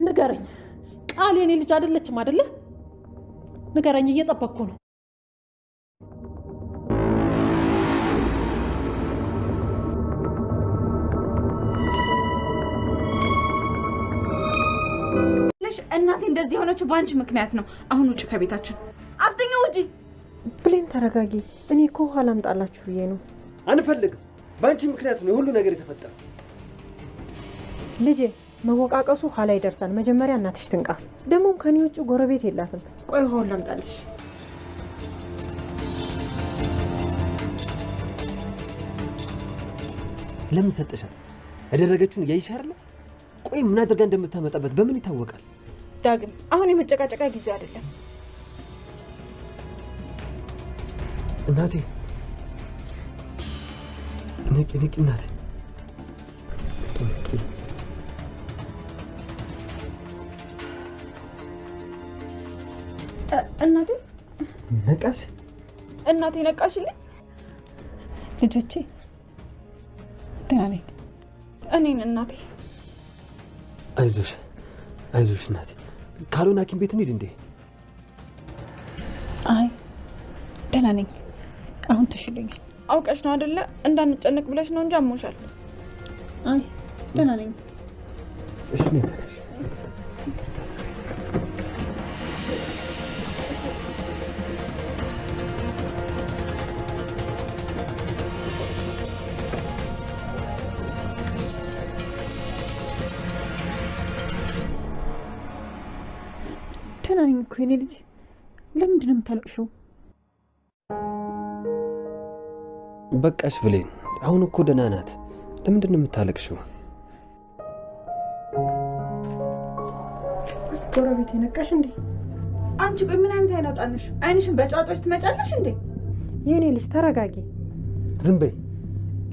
ንገረኝ፣ ቃል የኔ ልጅ አይደለችም አይደለ? ንገረኝ፣ እየጠበቅኩ ነው። እናቴ እንደዚህ የሆነችው በአንቺ ምክንያት ነው። አሁን ውጭ ከቤታችን አፍጥኝ፣ ውጪ። ብሌን ተረጋጊ። እኔ እኮ ውሃ ላምጣላችሁ ብዬ ነው። አንፈልግም። በአንቺ ምክንያት ነው የሁሉ ነገር የተፈጠረው። ልጄ መወቃቀሱ ኋላ ይደርሳል። መጀመሪያ እናትሽ ትንቃ። ደግሞም ከኔ ውጭ ጎረቤት የላትም። ቆይ ውሃውን ላምጣልሽ። ለምን ሰጠሻት? ያደረገችውን እያየሽ አይደለ? ቆይ ምን አድርጋ እንደምታመጣበት በምን ይታወቃል? ዳግም አሁን የመጨቃጨቂያ ጊዜው አይደለም። እናቴ ንቂ ንቂ፣ እናቴ ንቂ። እናቴ ነቃሽ? እናቴ ነቃሽልኝ? ልጆቼ ደህና ነኝ። እኔን እናቴ። አይዞሽ አይዞሽ እናቴ። ካልሆነ ሐኪም ቤት እንሂድ እንዴ? አይ ደህና ነኝ፣ አሁን ተሽሎኛል። አውቀሽ ነው አይደለ? እንዳንጨነቅ ብለሽ ነው እንጂ አሞሻል። አይ ደህና ነኝ። እሺ ነኝ። ደህና ነኝ እኮ የኔ ልጅ። ለምንድን ነው የምታለቅሽው? በቃሽ ብሌን፣ አሁን እኮ ደህና ናት። ለምንድን ነው የምታለቅሽው? ጎረቤት የነቃሽ እንዴ? አንቺ ቆይ ምን አይነት አይን አውጣንሽ? አይንሽን በጨዋታዎች ትመጫለሽ እንዴ? የኔ ልጅ ተረጋጊ። ዝም በይ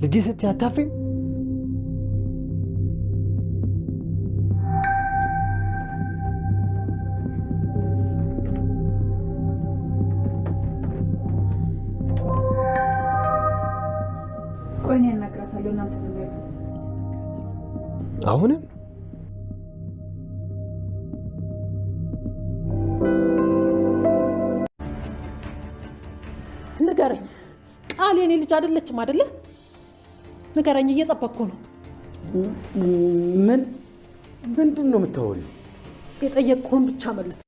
ልጄ ስትይ አታፍሪም? ቆይ እኔ አናግራታለሁ፣ እናንተ ዝም በሉ። አሁንም ንገረኝ፣ ቃል የኔ ልጅ አይደለችም አይደለ? ንገረኝ፣ እየጠበቅኩ ነው። ምን ምንድን ነው የምታወሪው? የጠየቅኩህን ብቻ መልስ።